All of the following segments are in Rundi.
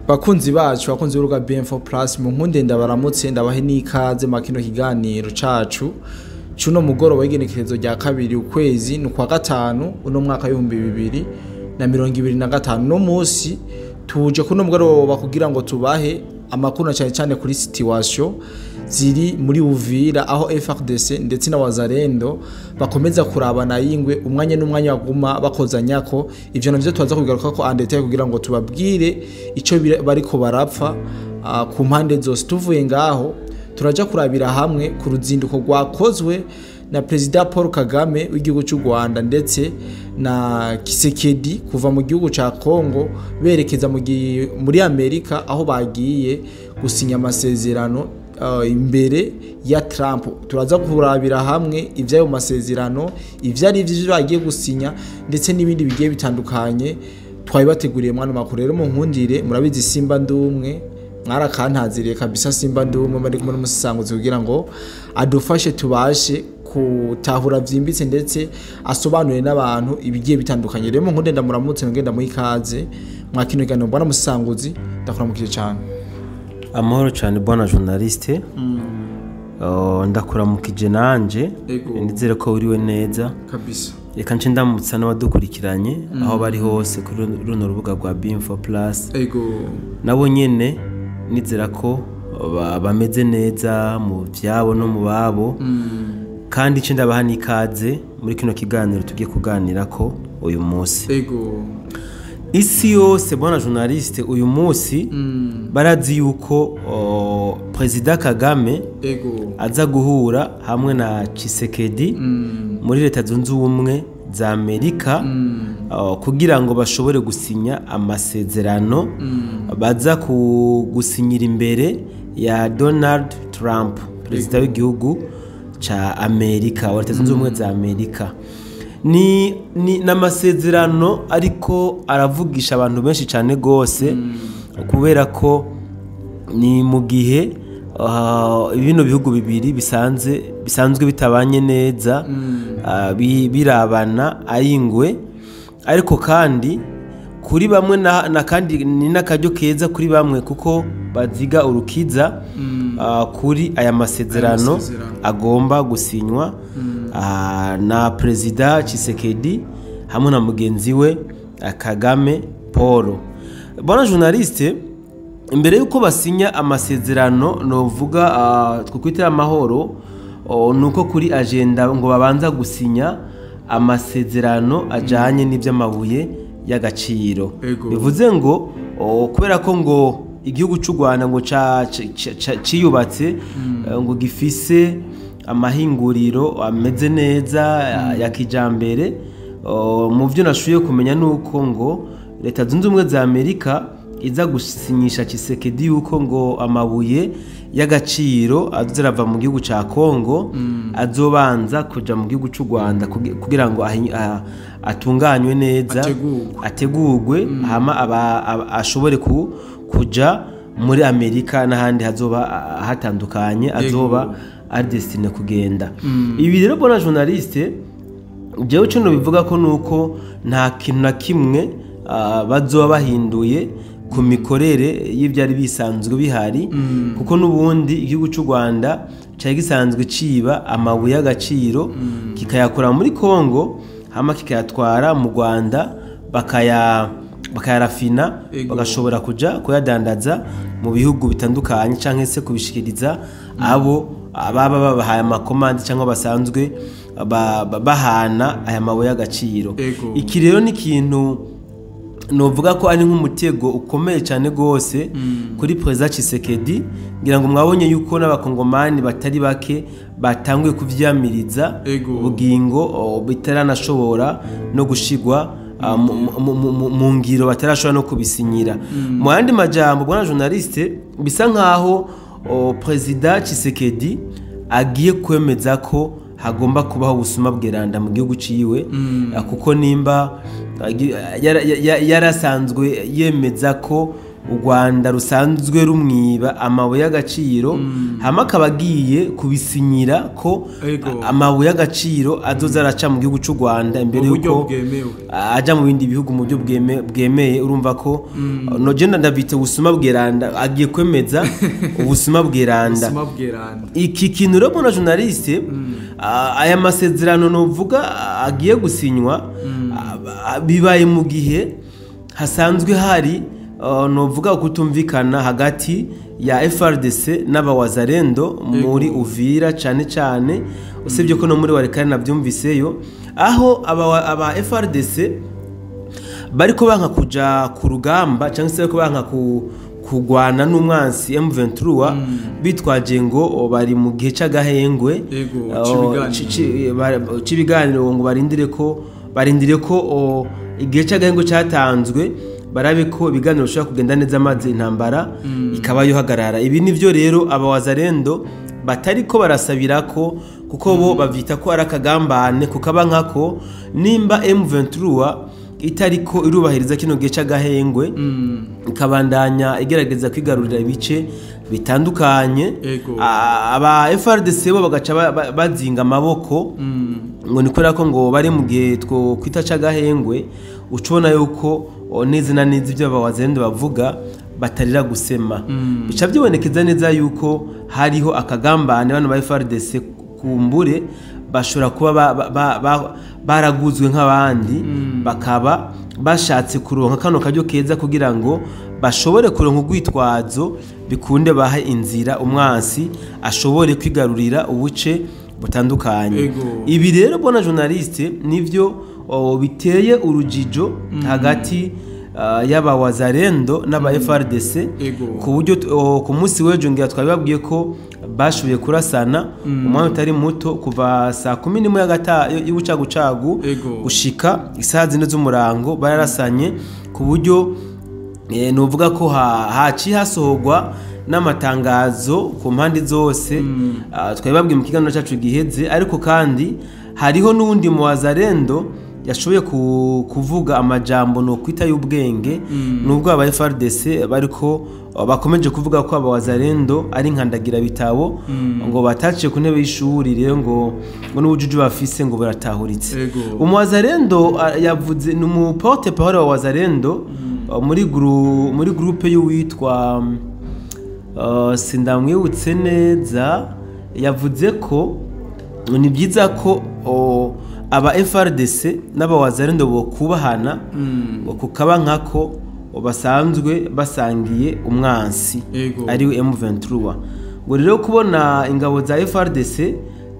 Bakunzi bacu, bakunzi b'urubuga BM4 Plus, mu nkunde ndabaramutse, ndabahe n'ikaze makino kiganiro cacu cuno mugoroba w'igenekerezo rya 2 ukwezi ni kwa 5 uno mwaka 2025. No musi tuje kuno mugoroba kugira ngo tubahe amakuru cyane cyane kuri situation ziri muri Uvira, aho FARDC ndetse na Wazalendo bakomeza kurabana yingwe umwanya n'umwanya baguma bakozanyako. Ivyo navyo tubaza kugaruka ko andete kugira ngo tubabwire ico bariko barapfa ku mpande zose. Tuvuye ngaho turaja kurabira hamwe ku ruzinduko rwakozwe na President Paul Kagame w'igihugu cy'u Rwanda ndetse na Kisekedi kuva mu gihugu ca Kongo berekeza muri Amerika, aho bagiye gusinya amasezerano imbere ya Trump. Turaza kurabira hamwe ivyayo masezerano, ivyo ari ivyo bagiye gusinya ndetse n'ibindi bigiye bitandukanye twabibateguriye mwana makuru. Rero mu nkundire, murabizi simba ndumwe mwarakantaziriye kabisa, simba ndumwe bari kumwe n'umusisanguzi kugira ngo adufashe tubashe kutahura vyimbitse ndetse asobanure n'abantu ibigiye bitandukanye. Rero mu nkunde ndamuramutse ngenda mu ikaze mwakino kiganiro. Bwana Musanguzi, ndakuramukije cyane. Amahoro cyane bwana journaliste. Ndakuramukije nanje, nizere ko uriwe neza kabisa. Reka nce ndamutsa n'abadukurikiranye aho bari hose kuri runo rubuga rwa BM4 Plus. Ego. Nabo nyene nizera ko bameze neza mu vyabo no mu babo. Kandi nce ndabaha n'ikaze muri kino kiganiro tugiye kuganirako uyu munsi. Ego. Isi yose bwana journaliste uyu munsi barazi yuko President Kagame ego aza guhura hamwe na Tshisekedi muri Leta Zunze Ubumwe za Amerika kugira ngo bashobore gusinya amasezerano baza gusinyira imbere ya Donald Trump, President w'igihugu ca Amerika, wa Leta Zunze Ubumwe za Amerika. Ni n'amasezerano ariko aravugisha abantu benshi cyane gose, kubera ko ni mu gihe bino bihugu bibiri bisanzwe bitabanye neza, birabana ayingwe. Ariko kandi kuri bamwe na kandi ni nakaryo keza kuri bamwe kuko baziga urukiza kuri aya masezerano agomba gusinywa na President Tshisekedi hamwe na mugenzi we Kagame Paul. Bwana journaliste, imbere yuko basinya amasezerano novuga twakwitira amahoro, nuko kuri agenda ngo babanza gusinya amasezerano ajanye n'ivy'amabuye y'agaciro. Bivuze ngo kubera ko ngo igihugu cy'u Rwanda ngo ciyubatse ngo gifise amahinguriro ameze neza ya kijambere, mu byo nashuye kumenya nuko ngo Leta Zunze Ubumwe za Amerika iza gusinyisha Tshisekedi yuko ngo amabuye y'agaciro azorava mu gihugu ca Kongo azobanza kuja mu gihugu cy'u Rwanda kugira ngo atunganywe neza, ategurwe hama ashobore kuja muri Amerika n'ahandi hazoba hatandukanye azoba ari destine kugenda. Ibi rero bona journaliste, jewe cyo bivuga ko nuko nta kintu na kimwe bazoba bahinduye ku mikorere y'ibyari bisanzwe bihari, kuko nubundi igihugu cy'u Rwanda cyari gisanzwe ciba amabuye y'agaciro kikayakora muri Kongo hama kikayatwara mu Rwanda bakayarafina bagashobora kuja kuyadandaza mu bihugu bitandukanye canke se kubishikiriza abo ababa babahaye amakomande cyangwa basanzwe bahana aya mabuye y'agaciro. Iki rero ni ikintu novuga ko ari nk'umutego ukomeye cyane gose kuri President Tshisekedi, ngira ngo mwabonye yuko n'abakongomani batari bake batanguye kuvyamiriza ubugingo bitaranashobora no gushigwa mu ngiro, batarashobora no kubisinyira. Mu yandi majambo bwana journaliste, bisa nkaho President Tshisekedi agiye kwemeza ko hagomba kubaho ubusuma bweranda mu gihugu ciwe, kuko nimba yarasanzwe yemeza ko U Rwanda rusanzwe rumwiba amabuye y'agaciro, hama akaba agiye kubisinyira ko amabuye y'agaciro azoza araca mu gihugu cy'u Rwanda imbere yuko aja mu bindi bihugu mu buryo bwemeye. Urumva ko no genda ndabite ubusuma bweranda, agiye kwemeza ubusuma bweranda. Iki kintu rero bona journaliste, aya masezerano novuga agiye gusinywa bibaye mu gihe hasanzwe hari novuga kutumvikana hagati ya FRDC n'abawazarendo muri Uvira cyane cyane, usibye ko no muri Walikale nabyumviseyo, aho aba FRDC bariko banka kuja ku rugamba cyangwa se bariko banka kugwana n'umwansi M23, bitwaje ngo bari mu gihe c'agahengwe c'ibiganiro, ngo barindire ko igihe c'agahengwe cyatanzwe barabe ko ibiganiro bishobora kugenda neza maze intambara ikaba yohagarara. Ibi nivyo rero abawazarendo batariko barasabira ko, kuko bo bavyita ko ari akagambane, kukaba nkako nimba M23 itariko irubahiriza kino gihe c'agahengwe, ikabandanya igerageza kwigarurira ibice bitandukanye, aba FRDC bo bagaca bazinga amaboko ngo nikora ko ngo bari mu gihe two kwita c'agahengwe. Ucubona yuko neza na neza ibyo abawazarendo bavuga batarira gusema, bica byibonekeza neza yuko hariho akagambane bano ba FRDC kumbure bashobora kuba baraguzwe nk'abandi, bakaba bashatse kuronka kano karyo keza kugira ngo bashobore kuronka urwitwazo bikunde bahe inzira umwansi ashobore kwigarurira ubuce butandukanye. Ibi rero bona journaliste nivyo biteye urujijo hagati y'abawazarendo n'aba FRDC, ku buryo ku munsi w'ejo ngira twabibabwiye ko bashoboye kurasana umwanya utari muto kuva saa 11 y'ubucagucagu gushika isaha 4 z'umurango bararasanye, ku buryo nuvuga ko haci hasohogwa n'amatangazo ku mpande zose. Twabibabwiye mu kiganiro cyacu giheze, ariko kandi hariho n'uwundi muwazarendo yashoboye kuvuga amajambo no kwita y'ubwenge, nubwo aba FRDC bariko bakomeje kuvuga ko abawazarendo ari nkandagira bitabo, ngo bataciye ku ntebe y'ishuri rero ngo n'ubujuju bafise ngo baratahuritse. Umuwazarendo yavuze, ni umu porte parole wa wazarendo muri groupe y'uwitwa sindamwibutse neza, yavuze ko ni byiza ko aba FRDC n'abawazarendo bo kubahana, kukaba nkako basanzwe basangiye umwansi ari M23. Ngo rero kubona ingabo za FRDC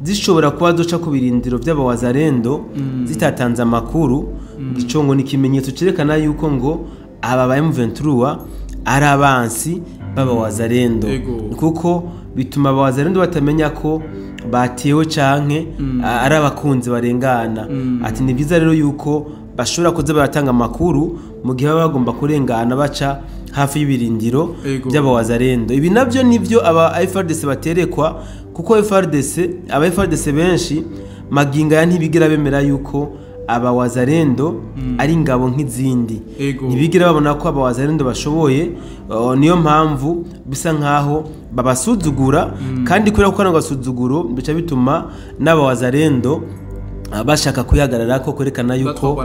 zishobora kuba zoca ku birindiro by'abawazarendo zitatanze amakuru, ico ngo ni ikimenyetso cerekana yuko ngo aba ba M23 ari abansi b'abawazarendo, kuko bituma abawazarendo batamenya ko batewe canke ari abakunzi barengana. Ati ni byiza rero yuko bashobora kuza baratanga amakuru mu gihe baba bagomba kurengana baca hafi y'ibirindiro by'abawazarendo. Ibi navyo nivyo aba FRDC baterekwa, kuko aba FRDC benshi maginga ya ntibigira bemera yuko abawazarendo ari ingabo nk'izindi, ntibigira babona ko abawazarendo bashoboye. Niyo mpamvu bisa nkaho babasuzugura, kandi kubera ko agasuzuguro bica bituma n'abawazarendo bashaka kuyagarara ko kwerekana yuko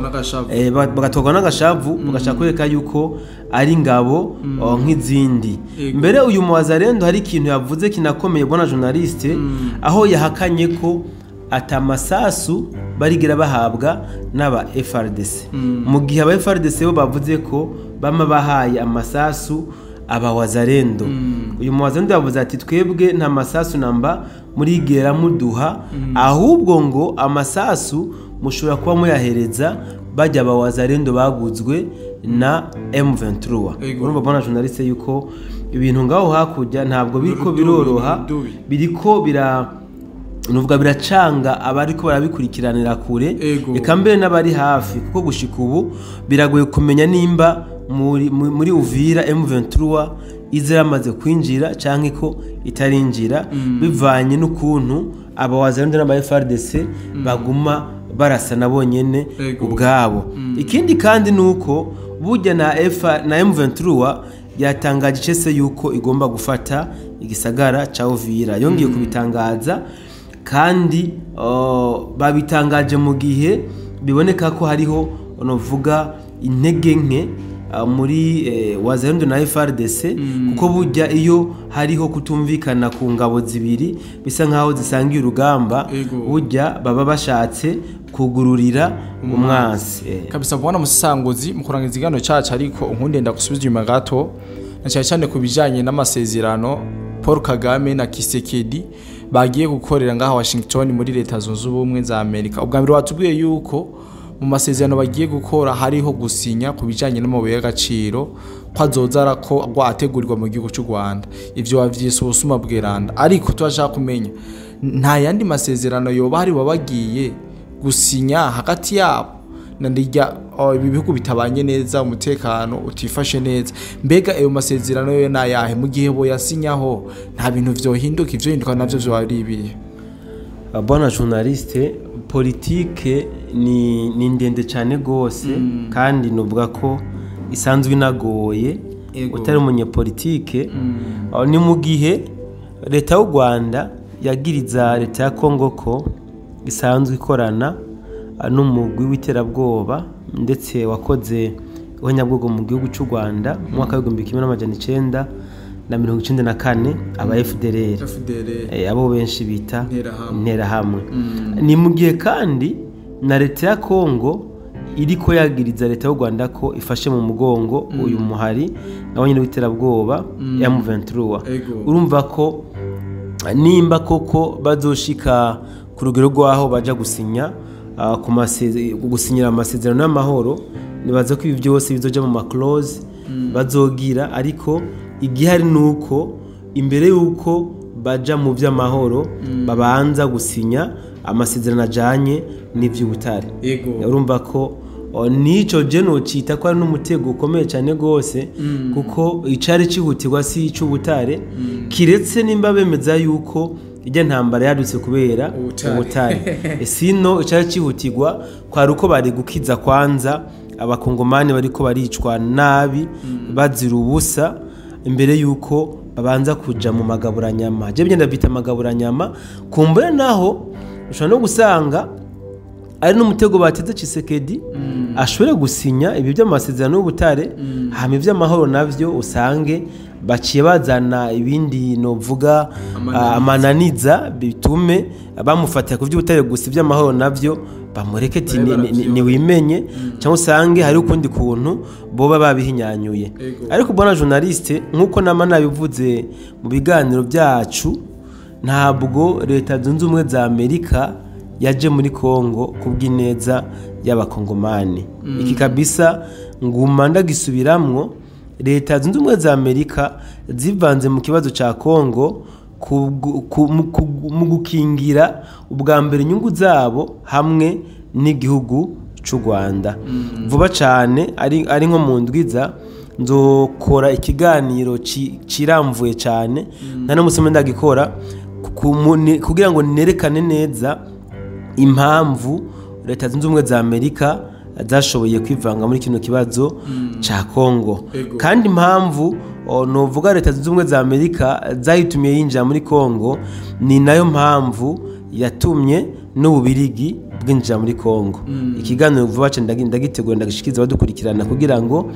bagatwarwa n'agashavu, bagashaka kwereka yuko ari ingabo nk'izindi. Mbere uyu muwazarendo hari ikintu yavuze kinakomeye bona journaliste, aho yahakanye ko atamasasu barigira bahabwa n'aba FRDC, mu gihe aba FRDC bo bavuze ko bama bahaye amasasu abawazarendo. Uyu muwazarendo yavuze ati twebwe nta masasu namba murigera muduha, ahubwo ngo amasasu mushobora kuba muyahereza bajya abawazarendo baguzwe na M23. Urumva bona journaliste yuko ibintu ngaho hakurya ntabwo biriko biroroha, biriko nuvuga biracanga abariko barabikurikiranira kure, eka mbere n'abari hafi, kuko gushika ubu biragoye kumenya nimba muri Uvira M23 izeramaze kwinjira canke ko itarinjira, bivanye n'ukuntu abawazarendo n'aba FRDC baguma barasa nabo nyene ubwabo. Ikindi kandi nuko burya na M23 yatangaje icese yuko igomba gufata igisagara ca Uvira. Yongeye kubitangaza kandi babitangaje mu gihe biboneka ko hariho novuga intege nke muri Wazalendo na FARDC, kuko burya iyo hariho kutumvikana ku ngabo zibiri bisa nkaho zisangiye urugamba, burya baba bashatse kugururira umwansi. Kabisa bwana Musanguzi, mu kurangiza ikiganiro cacu, ariko unkunde ndagusubiza inyuma gato, na cyane cyane ku bijanye n'amasezerano Paul Kagame na Kisekedi bagiye gukorera ngaha Washington muri Leta Zunze Ubumwe za Amerika. Ubwa mbere watubwiye yuko mu masezerano bagiye gukora hariho gusinya ku bijanye n'amabuye y'agaciro ko azoza arakorwa ategurirwa mu gihugu cy'u Rwanda. Ivyo wavyise ubusuma bweranda, ariko turashaka kumenya nta yandi masezerano yoba hari bagiye gusinya hagati yabo na ndirya ibi bihugu bitabanye neza, umutekano utifashe neza. Mbega ayo masezerano yo nayahe? Mu gihe bo yasinyaho nta bintu vyohinduka, ivyo hinduka navyo vyo ari ibihe? Bwana journaliste, politike ni ndende cyane gose, kandi nuvuga ko isanzwe inagoye utari umunyepolitike. Ni mu gihe leta y'u Rwanda yagiriza leta ya Kongo ko isanzwe ikorana n'umugwi w'iterabwoba ndetse wakoze ihonyabwoko mu gihugu cy'u Rwanda mu mwaka w'1994, aba FDLR, abo benshi bita Interahamwe. Ni mu gihe kandi na leta ya Kongo iriko yagiriza leta y'u Rwanda ko ifashe mu mugongo uyu muhari nawo nyine w'iterabwoba M23. Urumva ko nimba koko bazoshika ku rugero rwaho baja gusinya gusinyira amasezerano y'amahoro, nibaza ko ibi byose bizoja mu ma clause bazogira, ariko igihari nuko imbere yuko baja mu vy'amahoro babanza gusinya amasezerano ajanye n'ivy'ubutare. Urumva ko nico je nocita ko ari n'umutego ukomeye cyane gose, kuko icari cihutirwa si ic'ubutare, kiretse nimba bemeza yuko ijya ntambara yadutse kubera ubutare. Sino icari cihutirwa kwari uko bari gukiza kwanza abakongomani bariko baricwa nabi bazira ubusa, imbere yuko babanza kuja mu magaburanyama. Je bigenda bita magaburanyama, kumbura naho ushobora no gusanga ari n'umutego bateze Tshisekedi ashobora gusinya ibi by'amasezerano y'ubutare, hama iby'amahoro navyo usange baciye bazana ibindi novuga amananiza bitume bamufata ku by'ubutare gusa, iby'amahoro navyo bamureke ati ni wimenye, cyangwa usange hari ukundi kuntu boba babihinyanyuye. Ariko bwana journaliste, nkuko nama nabivuze mu biganiro byacu, ntabwo Leta Zunze Ubumwe za Amerika yaje muri Kongo kubw'ineza y'abakongomani. Iki kabisa nguma ndagisubiramwo, Leta Zunze Ubumwe za Amerika zivanze mu kibazo ca Kongo mu gukingira ubwa mbere inyungu zabo hamwe n'igihugu c'u Rwanda. Vuba cane ari nko mu ndwiza nzokora ikiganiro ciramvuye cane, nta n'umusome ndagikora kugira ngo nerekane neza impamvu Leta Zunze Ubumwe za Amerika zashoboye kwivanga muri kino kibazo ca Kongo. Kandi impamvu novuga Leta Zunze Ubumwe za Amerika zayitumye yinjira muri Kongo ni nayo mpamvu yatumye n'Ububirigi bwinjira muri Kongo. Ikiganiro vuba cyane ndagitegura ndagishikiza badukurikirana kugira ngo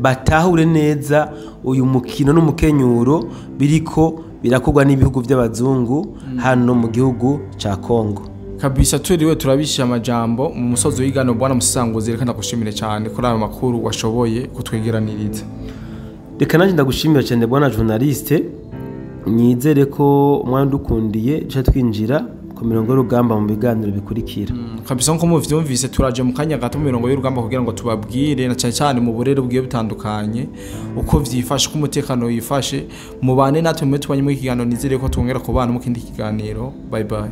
batahure neza uyu mukino n'umukenyuro biriko birakorwa n'ibihugu by'abazungu hano mu gihugu ca Kongo. Kabisa turiwe turabishije amajambo mu musozo w'igano. Bwana Musanguzi, reka ndagushimire cyane kuri ayo makuru washoboye kutwegeraniriza. Reka nanjye ndagushimira cyane bwana journaliste, nizere ko umwanya dukundiye duca twinjira ku mirongo y'urugamba mu biganiro bikurikira. Kabisa nko muvyumvise turaje mu kanya gato mu mirongo y'urugamba kugira ngo tubabwire na cyane cyane mu burere bugiye butandukanye uko vyifashe, uko umutekano wifashe. Mubane natwe mwe tubanye mu kiganiro, nizere ko twongera kubana mu kindi kiganiro. Bye bye.